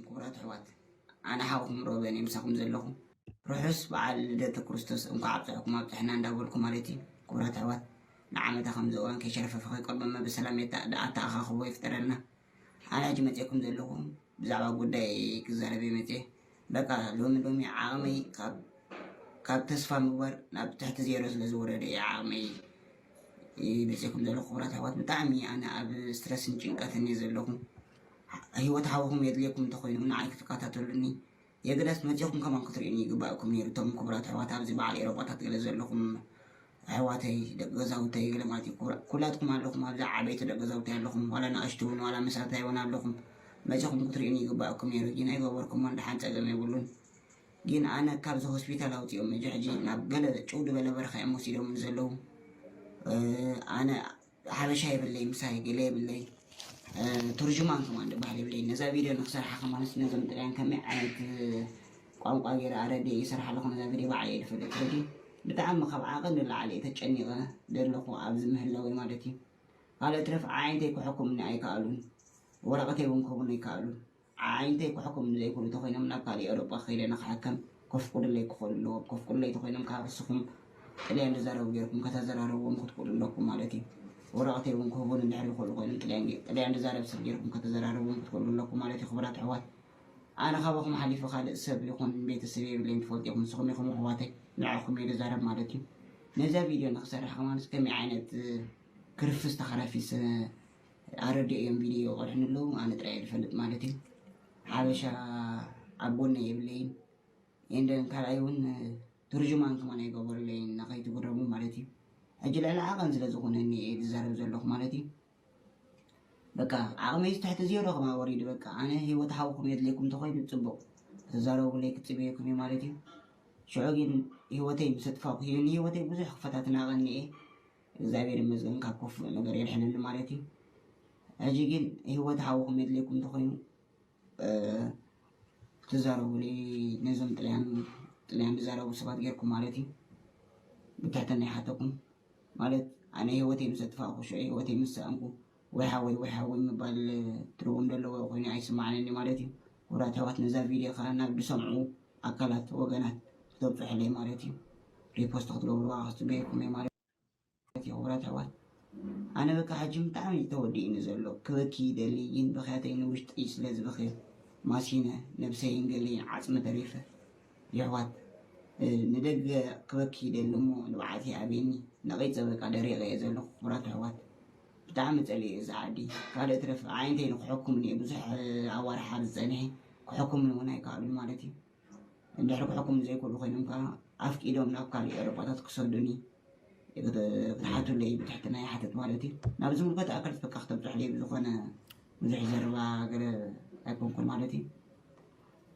ክቡራት ኣሕዋት፣ ኣነ ሓውኹም ሮበን እየ ምሳኹም ዘለኹ። ርሑስ በዓል ልደተ ክርስቶስ እንኳዕ ኣብፀሐኩም ኣብፀሐና እንዳበልኩ ማለት እዩ። ክቡራት ኣሕዋት፣ ንዓመታ ከምዚ እዋን ከይሸረፈፈ ከይቆልመመ ብሰላም የታ-፣ ኣተኣኻኽቦ ይፍጠረልና። ኣነ ሕጂ መፅኤኩም ዘለኹ ብዛዕባ ጉዳይ ክዛረብ እየ መፅኤ። በቃ ሎሚ ሎሚ ዓቕመይ ካብ ካብ ተስፋ ምግባር ናብ ትሕቲ ዜሮ ስለ ዝወረደ እየ ዓቕመይ ይብፅኩም ዘለኹ። ክቡራት ኣሕዋት፣ ብጣዕሚ ኣነ ኣብ ስትረስን ጭንቀትን እየ ዘለኹ። ህይወት ሓውኹም የድልየኩም እንተኾይኑ ንዓይ ክትከታተሉኒ የግዳስ መፂኹም ከማን ክትርእዩኒ ይግባእኩም ነይሩ። እቶም ክቡራት ኣሕዋት ኣብዚ በዓል ኤሮጳታት ገለ ዘለኹም ኣሕዋተይ፣ ደቂ ገዛውተይ ገለ ማለት እዩ። ክቡራ-፣ ኩላትኩም ኣለኹም ኣብዚ ዓበይቲ ደቂ ገዛውተይ ኣለኹም፣ ዋላ ንኣሽቱ እውን ዋላ መሳታይ እውን ኣለኹም። መፂኹም ክትርእዩኒ ይግባእኩም ነይሩ፣ ግን ኣይገበርኩሞን፣ ደሓን ፀገም የብሉን። ግን ኣነ ካብዚ ሆስፒታል ኣውፂኦም እጂ ሕጂ ናብ ገለ ጭው ዝበለ በረኻ እዮም ወሲዶም ዘለዉ። እ፣ ኣነ ሓበሻ የብለይ፣ ምሳይ ገለ የብለይ። እ፣ ቱርጅማን ከማን ዝበሃል የብለይ። ነዛ ቪድዮ ንክሰርሓ ከማንስ ነዞም ጥልያን ከመይ ዓይነት ቋንቋ ገይረ ኣረድየ ይሰርሓ ኣለኹ ነዛ ቪድዮ ባዕለይ እየ ዝፈልጥ። ሕጂ ብጣዕሚ ካብ ዓቐን ንላዕሊ እየ ተጨኒቐ ዘለኹ ኣብዚ ምህላወይ ማለት እዩ። ካልእ ትረፍ ኣዒንተይ ክሕኩምኒ ኣይከኣሉን፣ ወረቐተይ እውን ክህቡኒ ኣይከኣሉን። ኣዒንተይ ክሕኩምኒ ዘይክእሉ ተኾይኖም ናብ ካልእ ኤውሮጳ ከይደ ንክሕከም ከፍቅዱለይ ክኽእሉ ኣለዎም። ከፍቅዱለይ ተኾይኖም ካብ ንስኹም ጥልያን ዝዛረቡ ጌርኩም ከተዘራርብዎም ክትክእሉ ኣለኩም ማለት እዩ። ወረቐተይ እውን ክህቡኒ እንድሕር ይኽእሉ ኮይኖም ጥልያን ጌ-፣ ጥልያን ዝዛረብ ሰብ ጌርኩም ከተዘራርብዎም ክትክእሉ ኣለኩም ማለት እዩ። ክቡራት ኣሕዋት፣ ኣነ ካባኹም ሓሊፈ ካልእ ሰብ ይኹን ቤተሰብ የብለይን፣ ትፈልጡ ኢኹም፣ ንስኹም ኢኹም ኣሕዋተይ፣ ንዕኹም እየ ዝዛረብ ማለት እዩ። ነዛ ቪድዮ ንክሰርሕ ከማንስ ከመይ ዓይነት፣ እ፣ ክርፍስ ተኸራፊስ፣ እ፣ ኣረድኦም ቪድዮ ይቐርሕኒ ኣለዉ፣ ኣነ ጥራይ እየ ዝፈልጥ ማለት እዩ። ሓበሻ ኣብ ጎነይ የብለይን። ኤንደን ካልኣይ እውን፣ እ፣ ቱርጅማን ከማን ኣይገበሩለይን፣ ንኸይትግረሙ ማለት እዩ። ሕጂ ልዕሊ ዓቐን ስለ ዝኾነኒ እየ ዝዛረብ ዘለኹ ማለት እዩ። በቃ ዓቕመይ ትሕቲ ዜሮ ከማ ወሪዱ፣ በቃ ኣነ ህይወት ሓውኩም የድልየኩም እንተኾይኑ ጽቡቕ፣ ክትዛረቡለይ ክጽበየኩም እየ ማለት እዩ። ሽዑ ግን ህይወተይ ምስ ኣጥፋእኩ፣ ህይወ-፣ ንህይወተይ ብዙሕ ክፈታትን ኣቐኒኤ፣ እግዚኣብሔር ይመስገን ካብ ክፉእ ነገር የድሕነኒ ማለት እዩ። ሕጂ ግን ህይወት ሓውኩም የድልየኩም እንተኾይኑ፣ እ፣ ክትዛረቡለይ ነዞም ጥልያን፣ ጥልያን ዝዛረቡ ሰባት ጌርኩም ማለት እዩ። ብትሕትና ይሓተኩም። ማለት ኣነ ህይወተይ ምስ ኣጥፋእኩ፣ ሽዑ ህይወተይ ምስ ሰኣንኩ፣ ወይ ሓወይ፣ ወይ ሓወይ ምባል ትርጉም ዘለዎ ኮይኑ ኣይስማዓንን እዩ ማለት እዩ። ክቡራት ኣሕዋት፣ ነዛ ቪድዮ ከኣ ናብ ዝሰምዑ ኣካላት፣ ወገናት ክተብጽሑለይ ማለት እዩ። ሪፖስት ክትገብሩዋ ክጽበየኩም እየ ማለት እዩ። ክቡራት ኣሕዋት፣ ኣነ በቃ ሕጂ ብጣዕሚ ተወዲእኒ ዘሎ። ክበኪ ይደሊ፣ ግን ብኽያተይ ንውሽጢ ስለ ዝበኽየ ማሲነ፣ ነብሰይን ገለይን ዓጽሚ ተሪፈ። የሕዋት፣ እ፣ ንደገ ክበኪ ይደሊ እሞ ንብዓተይ ኣብየኒ። ነቒጸ በቃ ደሪቐ እየ ዘለኹ። ክቡራት ኣሕዋት፣ ብጣዕሚ ጸሊኤ እዚ ዓዲ። ካልእ ትረፍ ኣዒንተይ ንክሕኩምኒ እየ ብዙሕ፣ እ፣ ኣዋርሕ ኣብዚ ጸኒሐ። ክሕኩምኒ እውን ኣይከኣሉን ማለት እዩ። እንድሕሪ ክሕኩምኒ ዘይክእሉ ኮይኖም ከኣ ኣፍቂዶም ናብ ካልእ ኤውሮጳታት ክሰዱኒ ክት-፣ ክትሓቱለይ ብትሕትና ይሓትት ማለት እዩ። ናብ ዝምልከቶ ኣካል በቃ ክተብጽሑለይ ብዝኾነ ብዙሕ ዘረባ ገለ ኣይኮንኩን ማለት እዩ።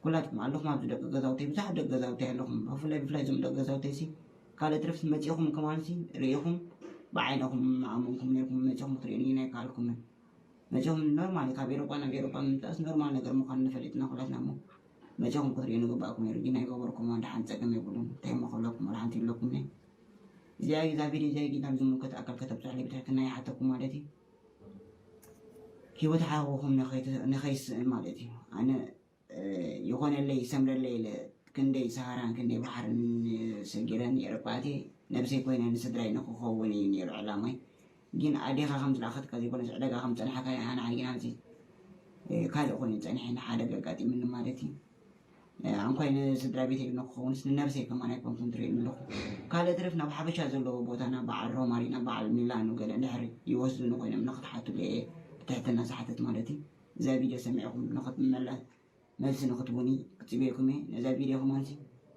ኩላትኩም ኣለኹም ኣብዚ ደቂ ገዛውተይ፣ ብዙሓት ደቂ ገዛውተይ ኣለኹም። ብፍላይ፣ ብፍላይ እዞም ደቂ ገዛውተይ ሲ ካልእ ትርፍቲ መጺኹም ከማንሲ ርኢኹም ብዓይንኹም ኣመንኩም ነይርኩም መጺኹም ክትርእዩኒ ኣይከኣልኩምን። መጺኹም ኖርማል ካብ ኤውሮጳ ናብ ኤውሮጳ ምምጻእስ ኖርማል ነገር ምዃኑ ንፈልጥና ኩላትና እሞ መጺኹም ክትርእዩኒ ግባእኩም ነይሩ፣ ግን ኣይገበርኩሞን። ደሓን ጸገም የብሉን። እንታይ እሞ ክብለኩም፣ ወላ ሓንቲ ይብለኩም እየ። እዚኣ እዛ ቪድዮ እዚኣ ግን ናብ ዝምልከቶ ኣካል ከተብጽሑለይ ብትሕትና ይሓተኩም ማለት እዩ። ህይወት ሓውኹም ንኸይት-፣ ንኸይስእን ማለት እዩ። ኣነ፣ እ፣ ይኾነለይ ይሰምረለይ ኢለ ክንደይ ሰሃራን ክንደይ ባሕርን ሰጊረ ንኤውሮጳ ኣትየ ነብሰይ ኮይነ ንስድራይ ንክኸውን እዩ ነይሩ ዕላማይ። ግን ኣዴኻ ከም ዝለኣኸትካ ዘይኮነስ ዕደጋ ከም ዝጸንሓካ እያ። ኣነ ሓይግና ኣብዚ፣ እ፣ ካልእ ኮይኑ ጸኒሐ ንሓደጋ ኣጋጢሙኒ ማለት እዩ። እ፣ እንኳይ ንስድራ ቤተይ ንክኸውንስ ንነብሰይ ከማን ኣይኮንኩን ትርእየኒ ኣለኹ። ካልእ ትርፍ ናብ ሓበሻ ዘለዎ ቦታ ናብ በዓል ሮማሪ፣ ናብ በዓል ሚላኖ ገለ እንድሕር ይወስዱኒ ኮይኖም ንክትሓቱለይ እየ ብትሕትና ዝሓትት ማለት እዩ። እዛ ቪድዮ ሰሚዕኹም ንክትመለ-፣ መልሲ ንክትቡኒ ክጽበየኩም እየ። ነዛ ቪድዮ ከማንሲ፣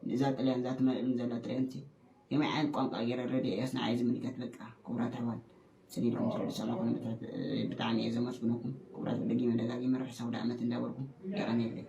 ነዛ ጥልያን፣ እዛ ትመልእኒ ዘላ ጥልያንሲ፣ ከመይ ዓይነት ቋንቋ ገይረ ረድኤስ ንዓይ ዝምልከት በቃ። ክቡራት ኣሕዋት፣ ጽን ኢልኩም ትረድኡ ሰላም ኮነ ብትሕት-፣ ብጣዕሚ እየ ዘመስግነኩም። ክቡራት ደጊመ ደጋጊመ ርሑስ ኣውደ ዓመት እንዳበልኩም የቐንየለይ።